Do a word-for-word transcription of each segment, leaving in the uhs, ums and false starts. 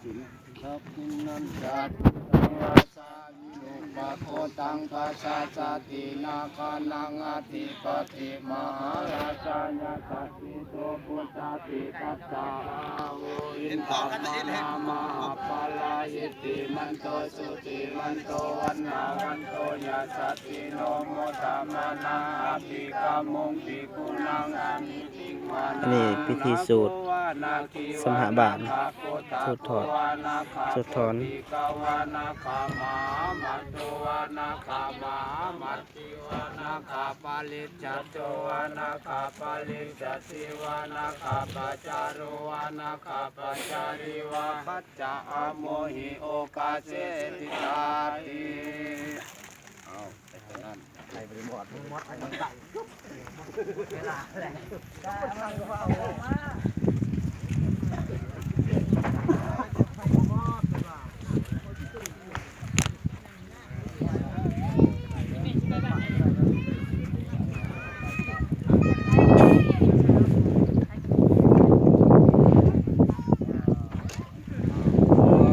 Dakkhiṇañca disaṃ rājā virūpakkho taṃ pasāsati, nāgānaṃ adhipati mahārājā yasassi so. Puttāpi tassa bahavo indanāmā mahabbalā, iddhimanto jutimanto vaṇṇavanto yasassino, modamānā abhikkāmuṃ bhikkhūnaṃ samitiṃ vanaṃ. ອັນນີ້ພິທີສູດສຳຫະບາດ ສູດຖອນ ສູດຖອນ. Nāgo va nāgo bhikkhavā, nāgo mahāmatto va nāgo mahāmatthi va, nāgapārisajjo va nāgapārisajjī va, nāgapācāro va nāgapācārī va, kacca amohi okāse tiṭṭhāti. ເອົາ ໄປຕົງນັ້ນ ໄປບໍ່ໄດ້ໝົດ ໝົດໄປໝົດໄປ ເວລາແຫຼະ.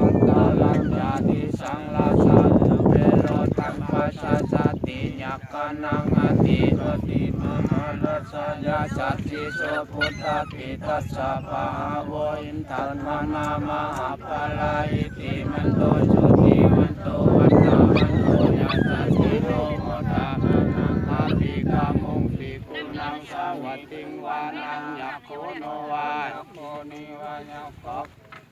Uttarañca disaṃ rājā kuvero taṃ pasāsati, nāgānaṃ adhipati mahārājā yasassi so. Puttāpi tassa bahavo indanāmā mahabbalā, iddhimanto jutimanto vaṇṇavanto yasassino, modamānā abhikkāmuṃ bhikkhūnaṃ samitiṃ vanaṃ. Yakkho no va yakkhiṇī va yakkha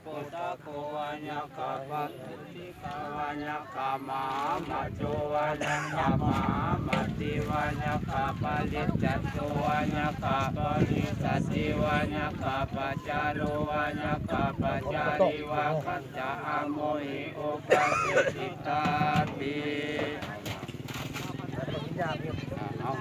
bhujagā va yakkha pākāriputtā va yakkha mahāmajjo va yakkha mahāmatthi va yakkha pārisajjo va yakkha pārisajjī va yakkha pācāro va yakkha pācārī va, kacca amohi okāse tiṭṭhāti. ເອົາ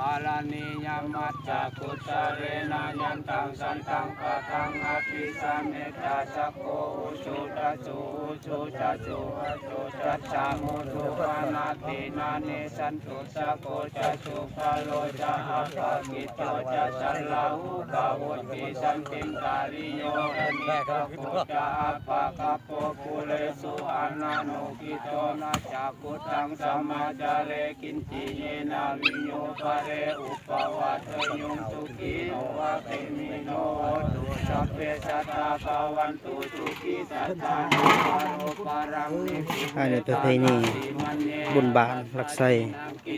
Karaṇīyam ajja kusalena, yantaṃ santaṃ padaṃ abhisamecca, sakko ujū ca suhujū ca, suvaco cassa mudu anatimānī. Santussako ca subharo ca, appakicco ca sallahukavutti, santindriyo ca nipako ca, appagabbho kulesu ananugiddho. Na ca khuddaṃ samācare kiñci, yena viññū pare upavadeyyuṃ. Sukhino vā khemino hontu, sabbe sattā bhavantu sukhitattā. Na paro paraṃ nibbutiṃ. ອັນນີ້ປະເພນີບຸນບ້ານຫຼັກໄຊ ເອີ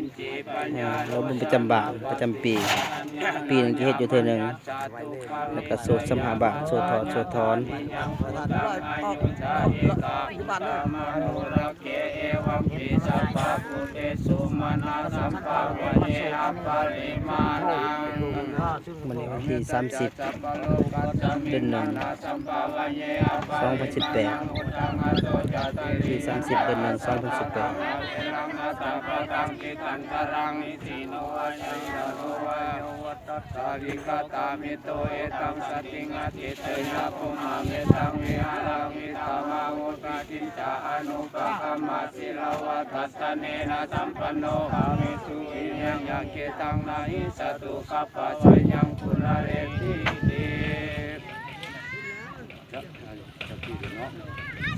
ແລ້ວບຸນປະຈຳບ້ານປະຈຳປີ ປີໜຶ່ງຈະເຮັດຢູ່ເທື່ອໜຶ່ງ ແລ້ວກໍສູດສຳຫະບາດ ສູດຖອດ ສູດຖອນ. Manorakkhe evampi sabbabhūtesu, mānasambhāvaye aparimāṇaṃ. ມື້ນີ້ວັນທີສາມສິບ ເດືອນໜຶ່ງ ສອງພັນສິບແປດ ທີສາມສິບ ເດືອນໜຶ່ງ ສອງພັນສິບແປດ. Tathāgatamito etaṃ satiṃ adhiṭṭheyya, brahmametaṃ vihāraṃ idhamāhu. Diṭṭhiñca anupagamma sīlavā dassanena sampanno, kāmesu vineyya gedhaṃ, na hi jātu gabbhaseyyaṃ punaretīti.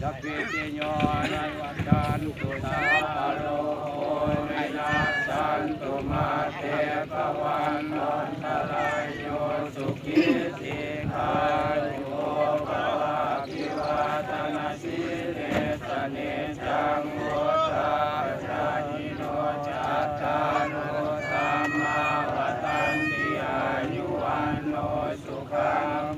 Sabbītiyo vivajjantu, sabbarogo vinassatu, mā te bhavatvantarāyo, sukhī dīghāyuko bhava. Abhivādanasīlissa niccaṃ vuḍḍhāpacāyino, cattāro dhammā vaḍḍhanti, āyu vaṇṇo sukhaṃ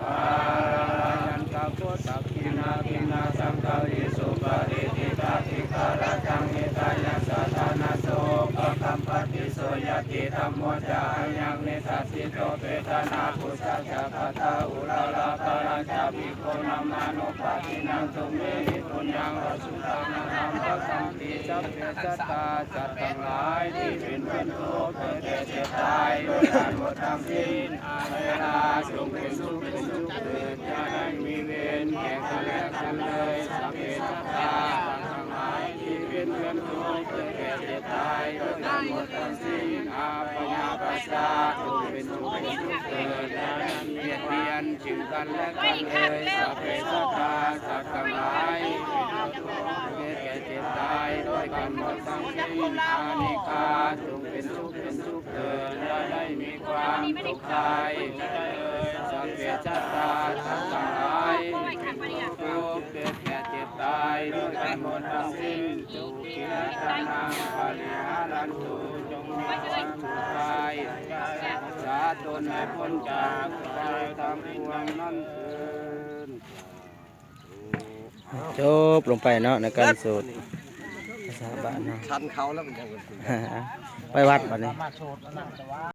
balaṃ. Ayañca kho dakkhiṇā dinnā saṅghamhi supatiṭṭhitā, dīgharattaṃ hitāyassa ṭhānaso upakappati. So ñātidhammo ca ayaṃ nidassito, petāna pūjā ca katā uḷārā, balañca bhikkhūnamanuppadinnaṃ, tumhehi puññaṃ pasutaṃ anappakanti. Sabbe sattā ສັດທັງຫຼາຍທີ່ເປັນເພື່ອນທຸກ ເກີດແກ່ເຈັບຕາຍ ດ້ວຍກັນໝົດທັງສິ້ນ ອາເວລາ ຈົ່ງເປັນສຸກເປັນສຸກເຖີດ ຢ່າໄດ້ມີເວນແກ່ກັນແລະກັນເລີຍ Sabbe sattā ສັດທັງຫຼາຍທີ່ເປັນເພື່ອນທຸກ ເກີດແກ່ເຈັບຕາຍ ດ້ວຍກັນໝົດທັງສິ້ນ Abyāpajjhā ຈົ່ງເປັນສຸກເປັນສຸກເຖີດ ຢ່າໄດ້ມີບຽດບຽນ ซึ่งกันและกันเลย สัพเพสัตตา สัตว์ทั้งหลาย เกิดแก่เจ็บตายด้วยกันหมดทั้งสิ้น อานิฆา จงเป็นสุขเป็นสุขเถิด อย่าได้มีความทุกข์ใจ สัพเพสัตตา สัตว์ทั้งหลาย ทุกข์เกิดแก่เจ็บตายด้วยกันหมดทั้งสิ้น สุขีอัตตานัง ปริหารันตุ จงมีความสุขกาย รักษาตนให้พ้นจากภัยทั้งปวงนั้นเทอญ จบลงไปเนาะ ในการสวดภาษาบ้านเนาะ ชันเขาแล้วมันยัง ไปวัดบัดนี้